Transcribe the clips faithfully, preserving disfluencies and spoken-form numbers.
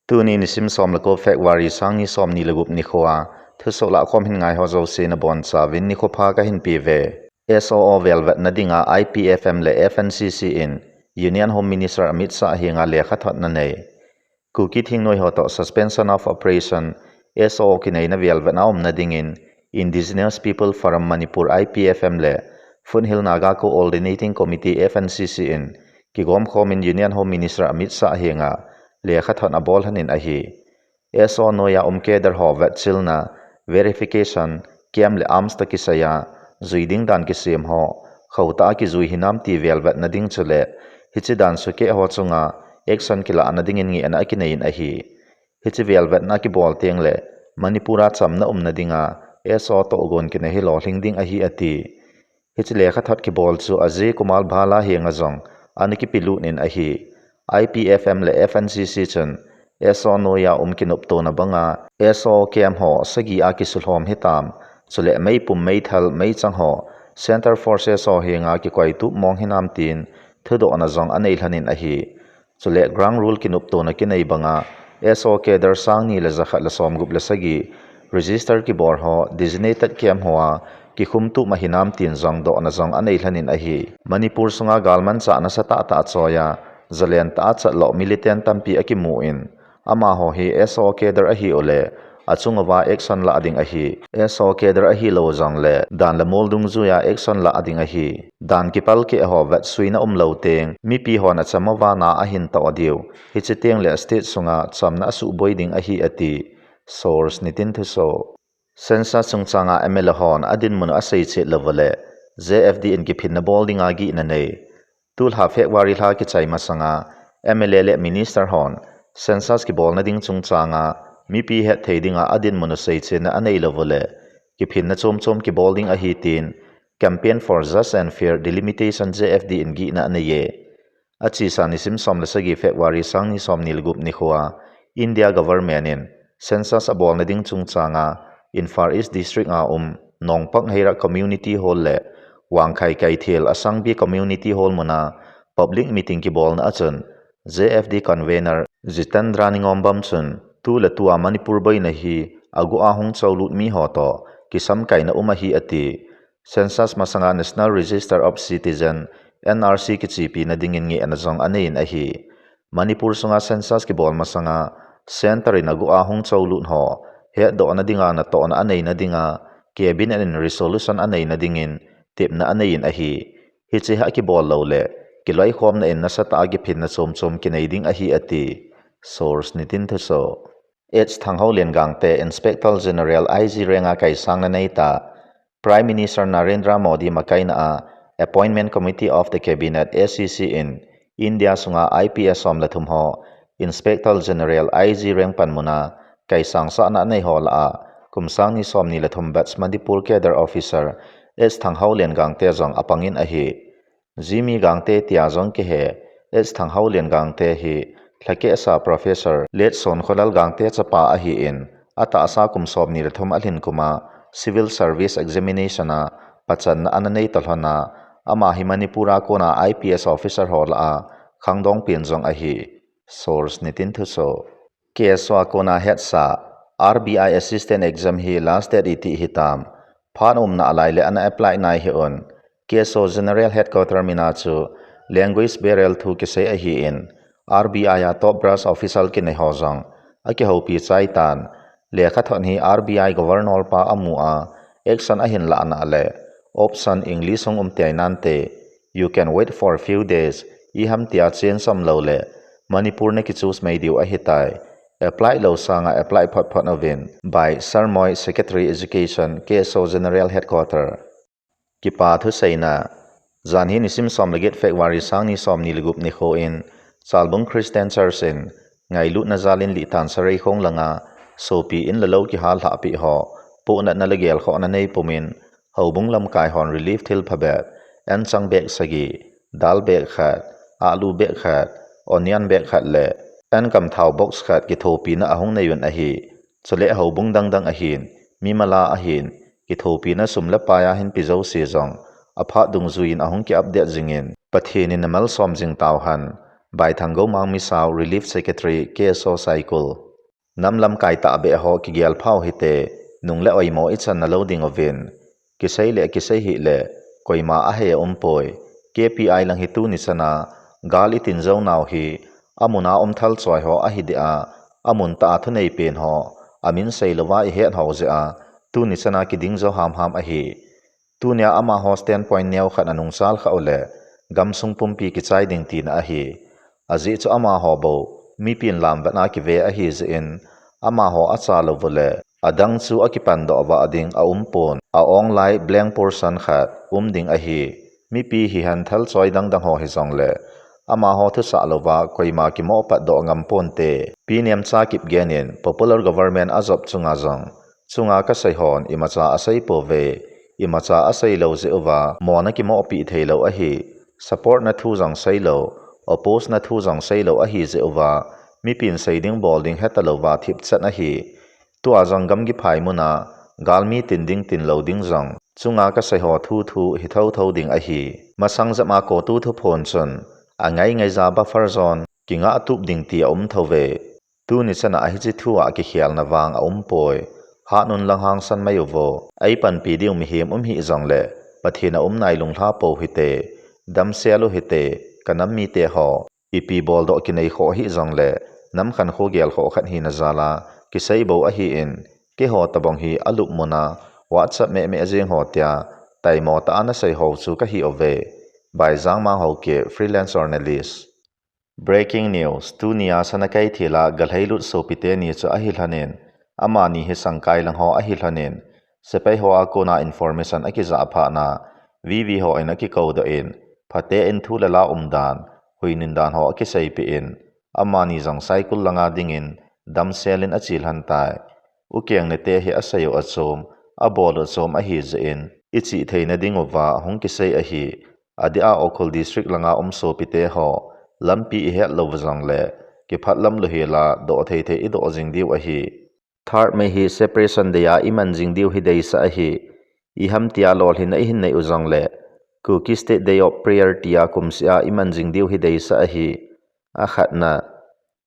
Tuni nisim som le ko February sang ni som ni le gup nikho a, thusoh lahkhom hin ngaiho jouse nabonchauvin nikho pha kahin peuve. S O O velvetna dinga I P F M le F N C C in Union Home Minister Amit Shah henga lekhathot ananei. Kuki thingnoiho toh Suspension of Operation, S O O kineina velvetna aumna dingin Indigenous People Forum Manipur, I P F M le Foothill Naga Coordinating Committee, F N C C in kigomkhomin Union Home Minister Amit Shah henga lekhathot abolhanin ahi. S O O noiya um cadre ho vetchilna, verification, camp le arms toh kisaiya jui ding dan kisemho khotah a kijui hinam ti velvetna ding chule hiche dan sukehho chunga action kilahna dingin ngehna akineiyin ahi. Hiche velvetna akibol tengle Manipur a chamna umna dinga S O O tohgon kinei hi lolhing ding ahi ati. Hiche lekhathot kibol chu Ajay Kumar Bhalla henga jong ana kipelut in ahi. I P F M le F N C C chun S O O noiya um kinoptona banga S O O camp ho sagi a kisulhom hitam, chule meipum meithal meichang ho Centre Forces ho henga kikoitup mong hinam tin thudohna jong aneilhonin ahi. Chule ground rule kinoptona kinei banga S O O cadre sang ni le jakhat le somgup le sagi register kibol ho designated camp hoa kikhumtup ma hinam tin jong dohna jong aneilhonin ahi. Manipur sunga galmanchah nasatah tah choiya zalen tah a chatloh militant tampi akimun, amaho hi S O O cadre ahiule achunguva action lah ding ahi. S O O cadre ahilou jongle dan le mol dungjuiya action lah ding ahi. Dan kipalkeh ho vetsuina umlou teng mipi hon acham uva na ahin toh diu, hiche tengle state sunga chamna asuhboi ding ahi ati. Source: Nitin Thuso. Census chungchanga M L A hon adinmun u aseichet louvule J F D in kiphinna bol dinga gihna nei. Tulha February lha kichai masanga M L A le minister hon census kibolna ding chungchanga mipi hetthei dinga adinmun u seichetna anei louvule kiphinna chomchom kibol ding ahi tin Campaign for Just and Fair Delimitation, J F D in gihna aneiye. Achesa nisim som le sagi February sang ni som ni le gup nikhoa India government in census abolna ding chungchanga Imphal East District a um Nongpak Heirak Community Hall le Wangkhai Keithelma Asangbi Community Hall muna public meeting kibolna achun J F D convener Jitendra Ningombam chun tu le tua Manipur boina hi aguh a hung cholut miho toh kisamkaina um ahi ati. Census masanga National Register of Citizen, N R C kichepina dingin ngehna jong aneiyin ahi. Manipur sunga census kibol masanga centre in aguh a hung cholut ho hetdohna dinga natohna aneina dinga cabinet in resolution aneina dingin tepna aneiyin ahi. Hiche hi akibol loule kiloikhomna in nasatah a kiphinna chomchom kinei ding ahi ati. Source: Nitin Thuso. H Thanghoulian Gangte Inspector General I G rank a kaisangna neita. Prime Minister Narendra Modi makaina a Appointment Committee of the Cabinet, A C C in India sunga I P S som le thum ho Inspector General, I G rank panmuna kaisangsahna anei ho lah a kum sang ni som ni le thum batch Manipur cadre officer H Thanghoulian Gangte jong apangin ahi. Jimmy Gangte tia jong kihe. H Thanghoulian Gangte hi lhakehsa Professor Late Sonkholal Gangte chapa ahin, atahsa kum som ni le thum alhin kuma Civil Service Examination a pachanna ana nei talhon a, ama hi Manipur a kona I P S officer ho lah a khangdong pen jong ahi. Source: Nitin Thuso. K S O a kona hetsa, R B I Assistant Exam hi last date iti hitam. Phat umna alai le ana apply nai hih un. K S O General Headquarter mina chu language barrier thu kisei ahin, R B I a top brass official kinei ho jong akihoupi chai tan. Lekhathot hi R B I Governor pa amu a, action ahin lahna le option English hung um tei nante. You can wait for a few days, iham tia chen som lou le Manipur na kichoose mai diu ahitai. Apply lou sanga apply phot phot uvin. By Sarmoi, Secretary Education, K S O General Headquarter. Kipa thuseina. Jan hi nisim som le get February sang ni som ni le gup nikho in Chalbung Christian Church in ngailutna jal in Litan Sareikhong langa sopi in le lou kihal lhahpeh ho pohnatna le gelkhohna nei pumin, houbung lamkai hon relief thil phabep, anchang bag sagi, dal bag khat, alu bag khat, onion bag khat le ankam thao box khat kithopina ahung nei un ahi. Chule houbung dangdang ahin, mimal a ahin, kithopina sum le pai a hin pe jouse jong aphat dungjuiyin ahung ki update jingin, Pathen in namalsom jing tauhen. Baithang Gomang Misao, Relief Secretary, K S O Saikul. Nam lamkai tahbeh ho kigel phau hite, nung le oimo ichan nalou ding uvin. Kisei le kisei hih le, koima ahei aumpoi. K P I lang hi tuni chana, gal itin jou nau hi, amun a um thal choi ho ahi deh a, amun tah a thunei pen ho, amin seilouva ihet ho jeh a, tuni chana kiding jou hamham ahi. Tunia amaho standpoint neo khat anung chal kha u le, gamsung pumpi kichai ding tina ahi. Ajeh chu amaho bou, mipin lamvetna kive ahi jeh in, amaho acha lou u le, adang chu akipan doh vah ding aumpon, a-ong lai blank portion khat um ding ahi. Mipi hihen thal choi dangdang ho hijong le, amaho thusah louva koima kimoh pat doh ngam ponte. Pi Nemcha Kipgen in popular government ajop chunga jong, chunga kasei hon imacha asei pouve, imacha asei lou jeh uva, mona kimohpi thei lou ahi, support na thu jong sei lou, oppose na thu jong sei lou ahi jeh uva, mipin sei ding bol ding heta louva thipchet ahi. Tua jong gamgi phai muna, galmi tin ding tin lou ding jong, chunga kasei ho thu thu hi thotho ding ahi. Masang jep a CoTU thuphon chun, angai ngai ja buffer zone, kingah tup ding ti aum thouve. Tuni chana ahichi thu a kikhelna vang aumpoi. Hatnun lang hangsan mai uvo. Eipanpi diu mihem um hih jong le, Pathen a um nai lunglha pou hite. Damsel u hite, kanam mite ho. Ipi boldoh kinei khoh hih jong le, nam khankho gel khoh khat hina jal a, kisei bou ahi in, keiho tabang hi alup muna, WhatsApp meh meh jeng ho tia, taimo tah a nasei ho chu kahi uve. Baijang Manghoukip, freelance journalist. Breaking news, tunia Sanakeithel a galheilut sopite ni chu ahi lhonin, amani hi sangkai lang ho ahi lhonin, sepai ho a kona information akijah phatna, V V ho in akikou doh in, phaten thu le la umdan, huinin dan ho akiseipeh in, amani jong Saikul langa dingin, damsel in ache lhon tai. Ukeng nete hi asei u achom, abol u achom ahi jeh in, ichih theina ding uva hung kisei ahi. Adeh a Ukhrul District langa um sopite ho, lampi ihet lou u jong le, kiphat lam lou hel a, doh thei thei idoh jing diu ahi. Third May hi Separation Day a iman jing diu hi deisah ahi. Iham tia lolhinna ihin nei u jong le, Kuki State Day of Prayer tia kumseh a iman jing diu hi deisah ahi. Akhatna,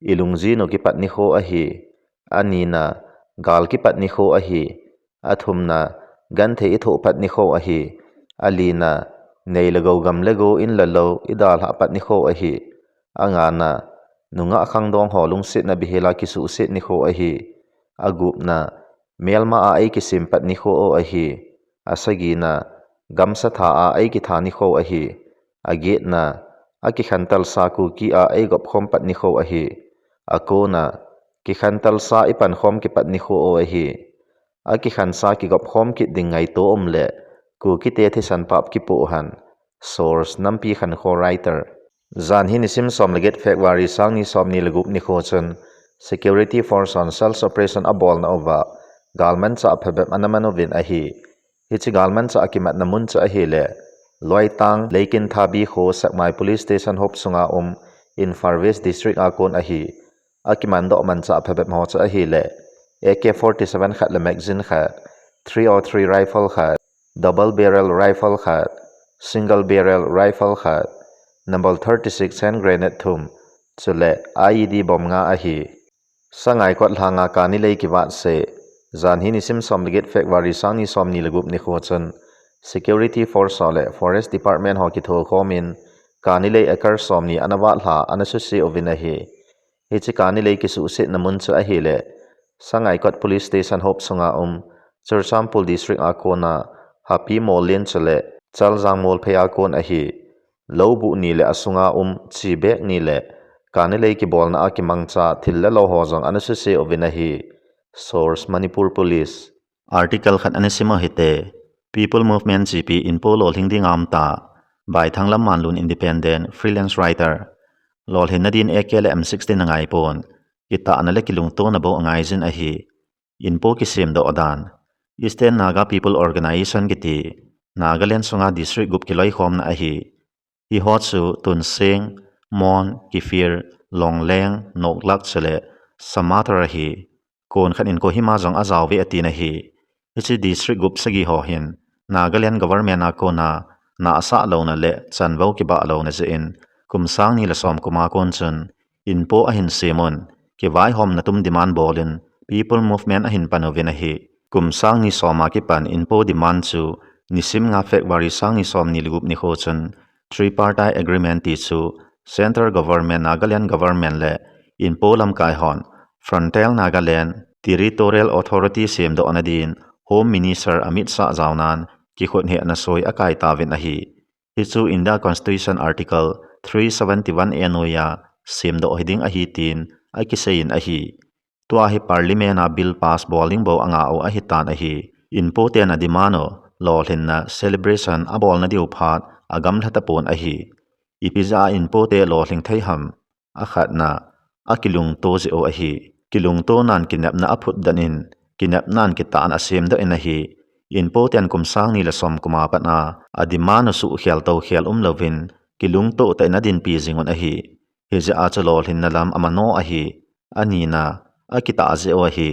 ilungjin u kipat nikho ahi. Anina, gal kipat nikho ahi. Athumna, genthei ithoh pat nikho ahi. Alina, nei le gou gam le go in le lou idalhah pat nikho ahi. Angana, nungah khangdong ho lungsetna bihel a kisuhset nikho ahi. Agupna, melma a eikisem pat nikho o ahi. Asagina, gamsa tha a eikitha nikho ahi. Agetna, akikhantelsa Kuki a eigop khom pat nikho ahi. Akona, kikhantelsa ipankhom kipat nikho o ahi. Akikhansa kigop khom kit ding ngaito um le, Kukite thisan pap kipoh hen. Source, Nampi Khankho writer. Jan hi nisim som le get February sangni somni le gup nikho chun, Security Force hon search operation abolna uva, galmanchah phabep ana man uvin ahi. Hiche galmanchah akimatna mun chu ahile, Loitang, Leikinthabi kho Sekmai Police Station hop sunga um, Imphal West District a kon ahi. Akimandoh manchah phabep ho chu ahile, A K forty-seven khat le magazine khat, three oh three rifle khat, double barrel rifle khat, single barrel rifle khat, number thirty-six hand grenade thum, chule I E D bomb nga ahi. Sangaikot lhanga kanilei kivat se, jan hi nisim som le get February sangni somni le gup nikho chun, Security Force ho le Forest Department ho kithokhom in, kanilei acre somni ana vatlha ana suse uvin ahi. Hiche kanilei kisuhsetna mun chu ahile, Sangaikot Police Station hop sunga um, Churachandpur District a kona, Happy Mollen chule, Chaljang Molphei a kon ahi. Lou buh ni le asunga um, chi bek ni le, kanilei kibolna a kimangcha, thil le lou ho jong ana suse uvin ahi. Source, Manipur Police. Article khat ana sim u hite, People Movement G P INPO lolhing ding a um ta, Baithang Lammanlun independent, freelance writer. Lolhinna din A K le M sixteen angaipon, kitahna le kilungtona bou angaijin ahi. INPO kisemdoh dan. Eastern Naga People Organization kiti, Nagaland sunga district gup kiloikhomna ahi. Hiho chu Tuensang, Mon, Kiphire, Longleng, Noklak chule Samator ahi. Kon khat in Kohima jong ajao uve atin ahi. Hiche district gup sagi ho hin Nagaland government a kona nahsah louna le chanvou kibah louna jeh in kum sang ni le som kum a kon chun, Inpo ahin sem un, kivaihomna tum demand bol in, People Movement ahin pan uvin ahi. Kum sang ni som a kipan Inpo demand chu, nisim nga February sang ni som ni le gup nikho chun, Tripartite Agreement ti chu, Central Government, Nagaland Government le Inpo lamkai hon, Frontier Nagaland Territorial Authority semdohna din, Home Minister Amit Shah jaonan, kikhut hehna soi akai tauvin ahi. Hichu India Constitution Article three seventy-one A noiya semdoh hiding ahi tin akiseiyin ahi. Tua hi Parliament a bill pass bol ding bou angah u ahitan ahi. Inpo ten a demand u lolhinna celebration abolna diu phat agamlha tapon ahi. Ipi jeh a Inpo te lolhing thei ham? Akhatna, akilungto jeh u ahi. Kilungtonan kinepna aphutdan in, kinepnan kitahna asemdoh in ahi. Inpo ten kum sang ni le som kum a pat a, a demand u suhkhel tokhel umlouvin, kilungto tah in adinpi jing un ahi. Hijeh a chu lolhinna lam amano ahi. Anina, akitah jeh u ahi.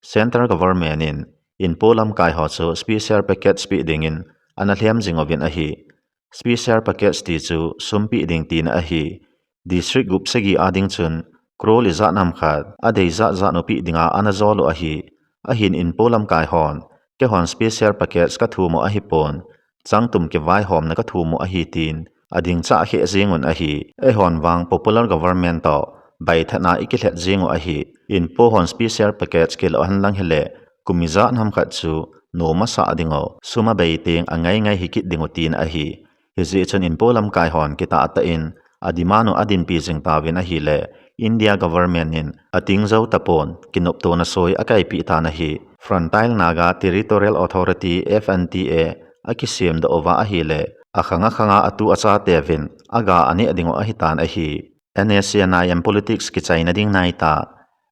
Central Government in, Inpo lamkai ho chu special package peh dingin, ana lhem jing uvin ahi. Special package ti chu sum peh ding tina ahi. District gup sagi a ding chun, crore li jat nam khat, adei jat jat u peh dinga ana jol u ahi. Ahin Inpo lamkai hon, keihon special package kathum u ahipon, changtum kivaihomna kathum u ahi tin, ading chah kheh jing un ahi. Eihon vang popular government toh, baithatna ikilhet jing u ahi. Inpo hon special package kilo henlang hile, kum ijat nam khat chu, nom asah ding u, sum abei teng angai ngai hikit ding u tina ahi. Hijeh chun Inpo lamkai hon kitah tah in, a demand u adinpi jing tauvin ahile, India government in ating jou tapon, kinoptona soi akaipeh tan ahi. Frontier Naga Territorial Authority, F N T A, akisemdoh uva ahile, akhang akhang a atu achateuvin, aga aneh ding u ahitan ahi. N S C N I M politics kichaina ding naita.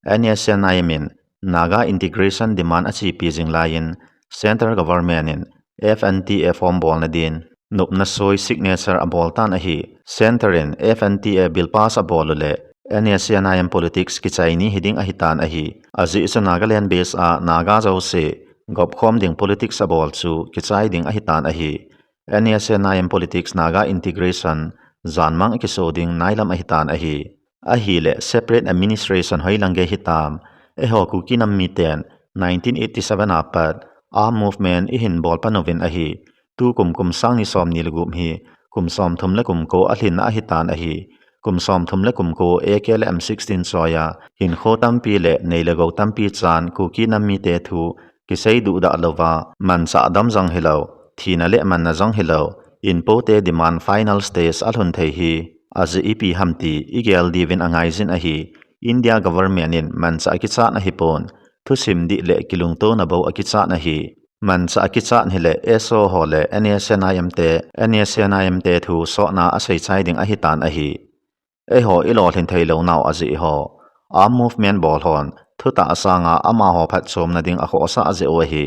N S C N I M in Naga integration demand achepi jing laiyin, Central Government in F N T A form bolna din, nopna soi signature abol tan ahi. Centre in F N T A bill pass abol u le, N S C N I M politics kichai ni hiding ahitan ahi. Ajeh chu Nagaland base a Naga jouse, gopkhom ding politics abol chu kichai ding ahitan ahi. N S C N I M politics Naga integration, janmang akiso ding nailam ahitan ahi. Ahile, separate administration hoilang gei hitam. Eiho Kuki nam miten, nineteen eighty-seven a pat, armed movement ihin bol pan uvin ahi. Tukum kum sang ni som ni le gup hi, kum som thum le kum ko alhin ahitan ahi. Kum som thum le kum ko A K le M sixteen choiya, hinkho tampi le nei le gou tampi chan Kuki nam mite thu, kisei duhdah louva, manchah dam jong hilou, thina le manna jong hilou, Inpo te demand final stage alhun thei hi, ajeh ipi ham ti igel diuvin angaijin ahi. India government in manchah akichat ahipon, thusim dih le kilungtona bou akichat ahi. Manchah akichat hile S O ho le N S C N I M te, N S C N I M te thu sotna asei chai ding ahitan ahi. Eiho ilolhin theilou nau ajeh ho. Armed movement bol hon, thutah sanga amaho phatchomna ding akhohsah jeh u ahi.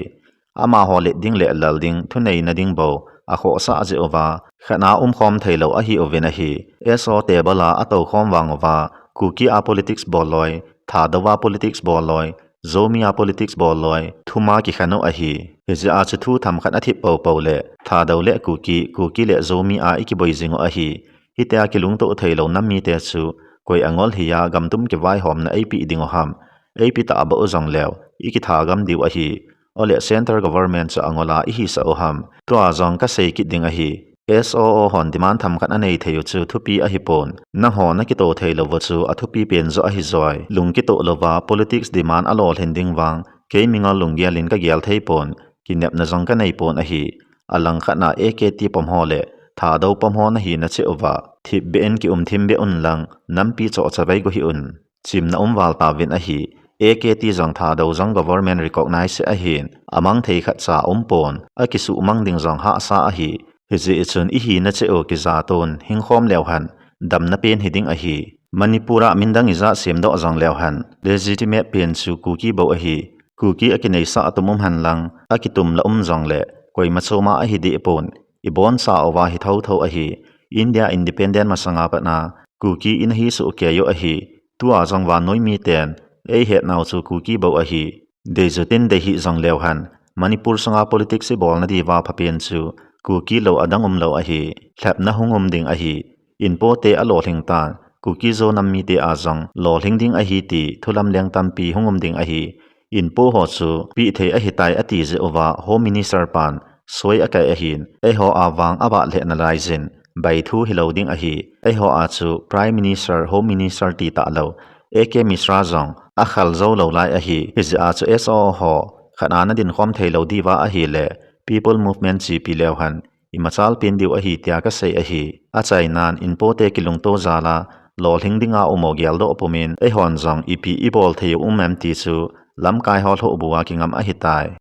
Amaho let ding le lal ding, thuneina ding bou, akhohsah jeh uva, khatna umkhom theilou ahiuvin ahi. S O table a atoukhom vang uva, Kuki a politics bol loi, Thadou a politics bol loi, Zomi a politics bol loi, thuma kikhen u ahi. Hijeh a chu thu themkhat athip poupou le, Thadou le Kuki, Kuki le Zomi a ikiboi jing u ahi. Hitia kilungto theilou nam mite chu, koi angol hiya gamtum kivaihomna eipeh ding u ham, eipeh tahbeh u jongleu, ikithagam diu ahi. Ole central government chu angola ihisah u ham, tua jong kasei kit ding ahi. S O O hon demand themkhat anei thei u chu thupi ahipon. Nangho nakito theilou u chu athupi pen joh ahijoi. Lungkitoh louva politics demand alolhin ding vang, kei Mingol lunggel in kagel theipon, kinepna jong kaneipon ahi. Alangkhat na A K T pom ho le, Thadou pom ho nahina cheh uva, thipbeh in kiumthimbeh unlang, nampi chohcha vei go hih un. Chimna um val tauvin ahi. A K T jong Thadou jong government recognize ahin, amang thei khatcha aumpon, akisuhmang ding jong hahsa ahi. Hijeh chun ihina cheh u kijaton, hingkhom leu hen, damna pen hiding ahi. Manipur a min dang ijat semdoh jongleu hen, legitimate pen chu Kuki bou ahi. Kuki akineisah atum um henlang, akitumlah um jongle, koima choma ahi dehpon, iboncha uva hi thouthou ahi. India independent masanga pat a, Kuki inahi sohkei u ahi. Tua jong vannoi miten, eihetnau chu Kuki bou ahi. Deijutin deihih jongleu hen, Manipur sunga politics ibolna diuva phapen chu, Kuki lou adang umlou ahi. Lhepna hung um ding ahi. Inpote alolhing tan, Kuki-Zo nam mite a jong lolhing ding ahi ti thulam leng tampi hung um ding ahi. Inpo ho chu pehthei ahitai ati jeh uva Home Minister pan soi akai ahin, eiho a vang abah lheh nalai jin, baithu hilou ding ahi. Eiho a chu Prime Minister, Home Minister ti talou, A K Mishra jong akhal jou lou lai ahi. Hijeh a chu S O O ho khat a nadin khom theilou diuva ahile, People Movement chepi leu hen, imachal pen diu ahi tia kasei ahi. Achainan Inpote kilungto jal a, lolhing dinga um u geldoh pumin, eihon jong ipi ibol thei u um em ti chu, lamkai ho lhohbua kingam ahitai.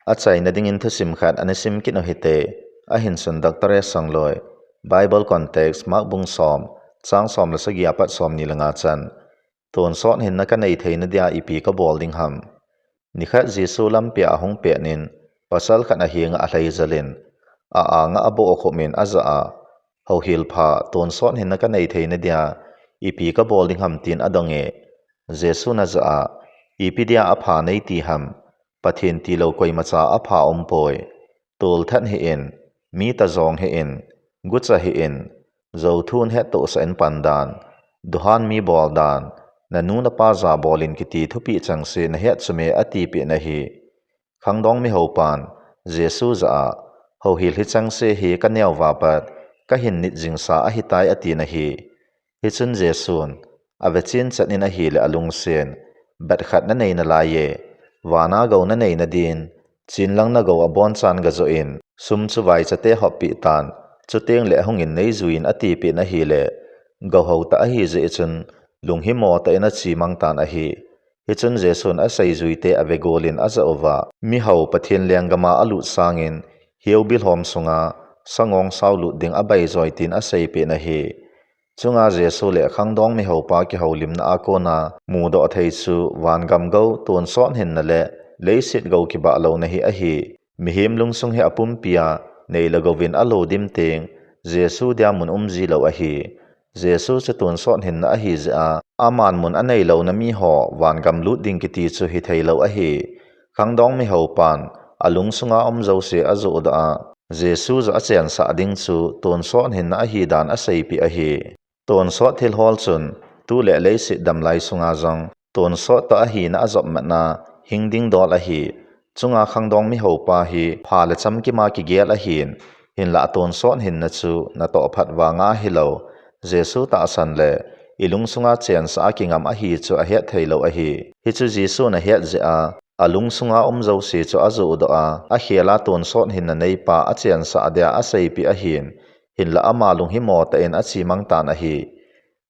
Achaina dingin thusim khat ana sim kit u hite, ahin chun Doctor S Sangloi, Bible Context, Mark bung som, chang som le sagi apat som ni le nga chan. Tonsot hinna kanei theina dia ipi kabol ding ham. Nikhat Jesu lampia ahung pet in, pasal khat ahenga alhai jel in, a-anga aboh khum in ajah a, Houhil pha, tonsot hinna kanei theina dia ipi kabol ding ham tin adong e. Jesun ajah a, ipi dia apha neiti ham, Pathen tilou koimacha apha umpoi. Tolthat hih in, mi tajong hih in, gucha hih in, jouthun hettohsah in pan dan, duhan mi bol dan, nanu napa jabol in kiti thupeh chengse nahet chu me atipeh in ahi. Khangdong mihoupan Jesu jah a, houhil hichengse hi kaneo uva pat kahin nit jingsa ahitai atin ahi. Hichun Jesun, avechen chet in ahile alungsen, bet khat nanei nalai e, vana gou nanei nadin, chenlang nagou abonchan gajoh in, sum chu vaichate hoppeh tan, chuteng le hung in neijui in atipeh in ahile, gou hou tah ahi jeh chun, lunghimo tah in achemang tan ahi. Hichun Jesun aseijuite avegol in ajah uva, mihou Pathen lenggam a alut sangin, hiubil hom sunga, sangong sao lut ding abaijoi tin aseipeh in ahi. Chunga Jesu le khangdong mihoupa kihoulimna a kona mudoh thei chu vangam gou tonsot hinna le leiset gou kibah louna hi ahi. Mihem lungsung hi apumpia nei le gouvin alo dim teng Jesu dia mun um jilou ahi. Jesu chu tonsot hinna ahi jeh a, aman mun anei louna miho vangam lut ding kiti chu hithei lou ahi. Khangdong mihoupan alungsunga um jouse ajohdoh a, Jesu joh achensah ding chu tonsot hinna ahi dan aseipeh ahi. Tonsot thilhol chun, tu le leiset damlai sunga jong, tonsot toh ahina ajopmatna, hing ding dol ahi. Chunga khangdong mihoupa hi, pha le chamkima kigel ahin, hinlah tonsot hinna chu, natoh phat vanga ahilou, Jesu tahsan le, ilungsunga chensah a kingam ahi chu ahet theilou ahi. Hichu Jesun ahet jeh a, alungsunga um jouse chu ajohdoh a, akhel a tonsot hinna neipa achensah dia aseipeh ahin, hinlah ama lunghimo tah in achemang tan ahi.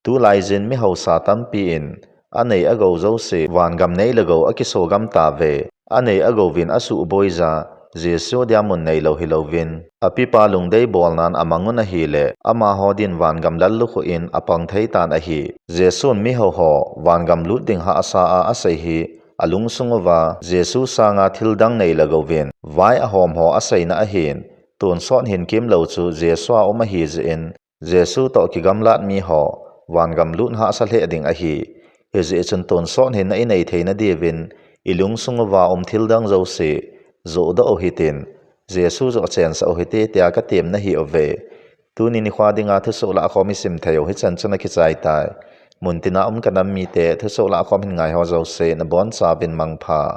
Tulaijin mihausa tampi in, anei agou jouse, vangam nei le gou akiso gam tauve, anei agouvin asuhboija, Jesu dia mun neilou hilouvin, apipa lungdei bolnan amang un ahile, amaho din vangam lallukhuh in apang thei tan ahi. Jesun mihouho, vangam lut ding hahsa a asei hi, alungsung uva, Jesu sanga thildang nei le gouvin, vai ahomho aseina ahin, tonsot hin kimlou chu Jesu a um ahi jeh in, Jesu toh kigamlat miho, vangam lut hahsa lheh ding ahi. Hijeh chun tonsot hinna inei theina diuvin, ilungsung uva um thildang jouse, johdoh u hitin, Jesu joh chensah u hite tia katem nahiuve. Tuni nikho dinga thusoh lahkhom isim theiu hichan chun akichai tai. Muntina um kanam mite, thusoh lahkhom hin ngaiho jouse, nabonchauvin mangpha.